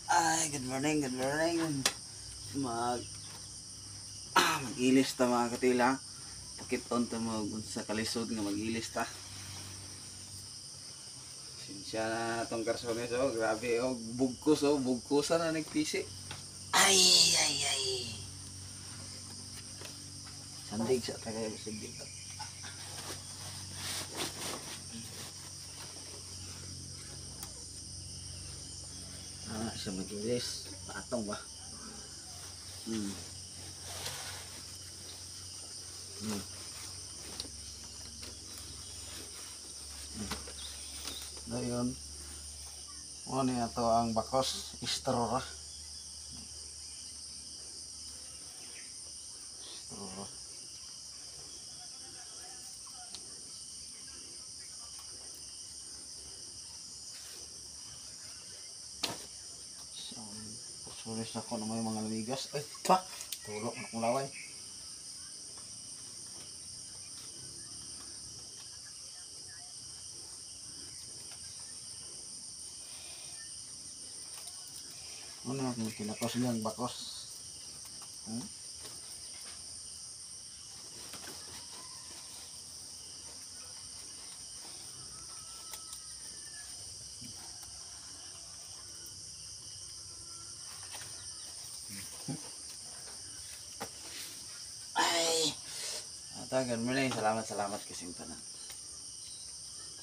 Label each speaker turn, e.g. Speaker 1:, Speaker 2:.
Speaker 1: Ay, good morning, good morning. Mag-ilis ta, mga katila. Pakiton ta mo sa kalisod nga mag-ilis ta. Sinsya na tong karsones, oh, grabe oh, bugkos oh, bugkosan na nagpisi. Ay, ay, ay. Sandig sa tagay bisig dito. Ah, siya mag-ilis. Patong ba? Hmm. Hmm. Dayon. Mo ni ato ang bakos, straw ra. Straw ra. So, sulis na ko na may mga lamigas. Ay, pa! Tulok na kong laway. Ano na akong kinakos niyang bakos? Hmm? Ay! Ata, good morning. Salamat, salamat kasing tanan.